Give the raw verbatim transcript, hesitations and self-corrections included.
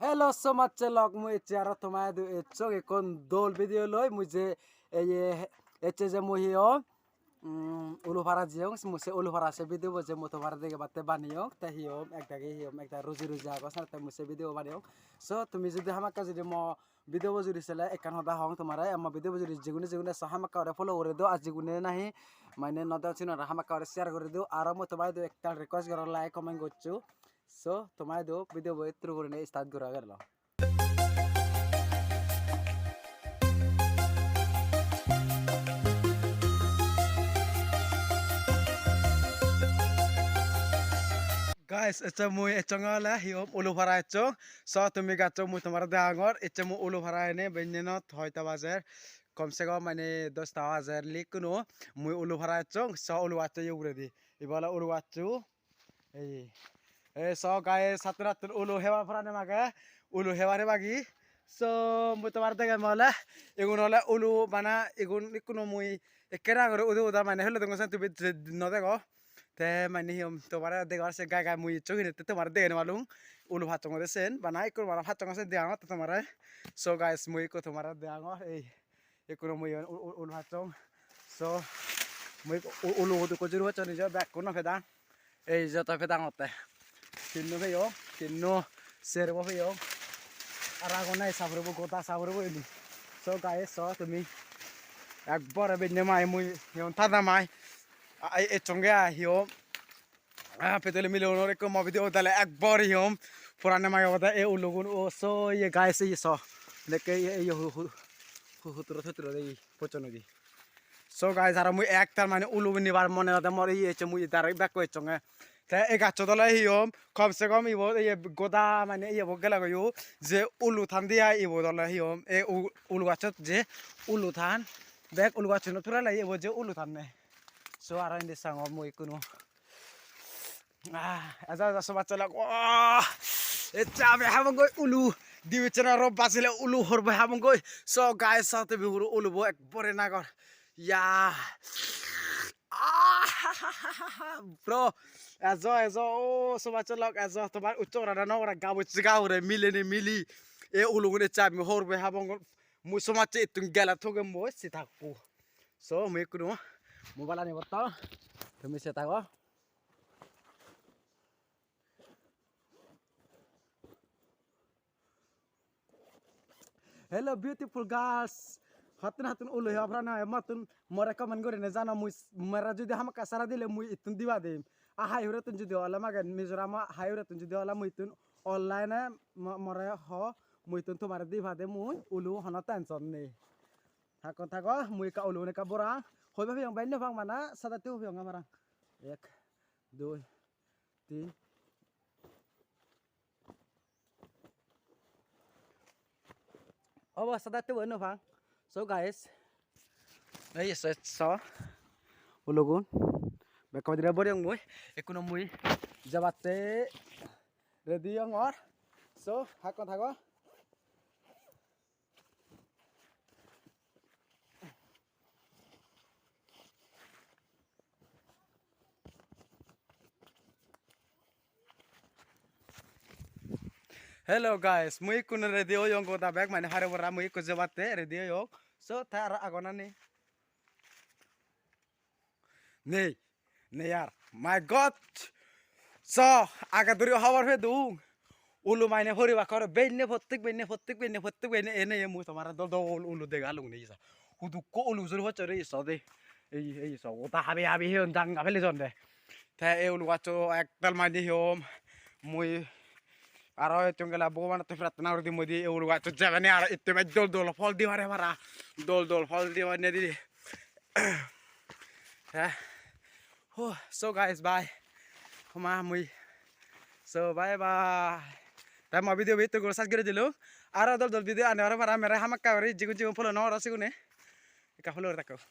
Hello, somajje lok, mui ecche aro toma idu ecchong ekkon dol video loi. Mui je, eye, ecche je mui hi hom, mm, Ulupara jeyong, mui se Ulupara se video bo je mui tomare degebatte baneyong, te hi hom, ekdagi hi hom, ekdagi ruji ruji agon, senotte mui se video bo baneyong. So, tumi judi hamakkai judi mo video bo judi sele ekkan hoda hong tomare, mo video bo judi jigune jigune so hamakkai guri follow guri do, ar jigune nahi mane no degong sinore hamakkai guri share guri do, aro mui toma idu ektal request gorong like comment goccho. So, toma idu video bo etturu gurinei start gora gelo. Guys, ecche mui ecchonge ole hi hom Ulupara ecchong. So, tumi gaccho mui tomare degangor. Ecche mui Ulupara ene bennenot hoita bajer. Kom se kom mane dosta bajer likkuno. Mui Ulupara ecchong. So, ulu gaccho ye uguredi. Ibe ole ulu gaccho. Ei, ei so guys, sattur attur ulu hebar porane mage, ulu hebar hebagi. So, mui tomare degem ole, igun ole ulu bana, igun ikkunu mui ekkere agure udu uda mane helle dongor sen tumi je no dego. Te mane hi hom tomare degar se gai gai mui icchu hine te tomare dege no palung. Ulu pachchong ode sen, bana ikku bana pachchong sen degangor te tomare. So guys, mui ikku tomare degangor, ei. Ikkunu mui u-, u-, ulu pachchong. So, mui u-, ulu hudu kujur pachchong ijo bekkun no pedang. Ei joto pedangotte. Tinno peyong, tinno serbo peyong. Ar agon ei sapuribo, goda sapuribo ini. So, guys, so tumi ekbare benne mai mui, yon tada mai. A, ei, ecchonge ai, hi hom. Ah, pedele mile unor ekko mo video dale ekbar iyom. Purane mage obode e ulugun o so ye guys ye so. Dekke ye ye hu hu hu huturo huturo de pochonegi. So guys, aro mui ektal mane ulu nibar mone ode mor ye ecche mui direct back ko ecchonge. Te e gaccho dole iyom kom se kom ibo ye goda mane ye bo gela goyo je ulu than diya ibo dole iyom e u-, ulu gacchot je ulu than bek ulu gacchunot purale ibo je ulu thanne. So aro indi sangor mui ikkunu. Ah, ejo, ejo, sobat chelok. Wah! Ecche ami habongoi ulu. Dibichana ro basile ulu horbo habongoi. So, guys, sa tumi huro ulu bo ekbare nagor. Ya. Ah! Bro, ejo, ejo, o sobat chelok, ejo, tomar uccho gorana no gora, gabucche gabure, mile ni mili. E ulugun ecche ami horbo habongoi. Mui somajje ittun gela thoge mui se thakko. So, mui ikkunu mobile ani botto. Tumi se thago. Hello, beautiful girls. Hattun hattun ulu he apra na, mattun more comment gurine jano mui, more judi hamakkai sara dile mui ittun diba dim. A hai hurettun judi ole mage Mizoram a hai hurettun judi ole mui ittun online e mo-, more ho mui ittun tomare diba de mui ulu hono tension nei. Hakkon thago, mui ekka ulugun ekka borang. Hoi ba piyong, benne pang bana, sadatte hoi piyong parang. Ek, dui, tin. Obo sadatte boi no pang. So guys, ei so, so, ulugun. Bekko bidire boriyong mui. Ekkuno mui jabatte ready ongor. So, hakkon thago. Hello guys, mui ikkunu ready oyong goda bek mane hare bora mui ikku jebatte ready oyong. So, te aro agon ani. Nei, nei ar. My God! So, age duri hobor pedung. Ulu mane hori bakkore benne, prottek benne, prottek benne, prottek benne ene ye mui tomare dol dol ulu degalung nei sa. Hudukko ulu jur hocchore iso de. Ei, ei iso, goda habi habi heyon janga pele jonde. Te ei ulu gaccho ektal madi hom. Mui aro etton gele Bhogobanotte prarthana guri dim mui di ei ulu gaccho jebene aro itte bej dol dol phol di pare para. Dol dol phol di pare di. Te, huh, so guys, bye. Homa mui. So, bye bye. Te mo video bo ittu guri sej guri dilung. Aro dol dol video ani aro para mere hamakkai guri jigun jigun follow no goro sigune. Ekka follow guri thakko.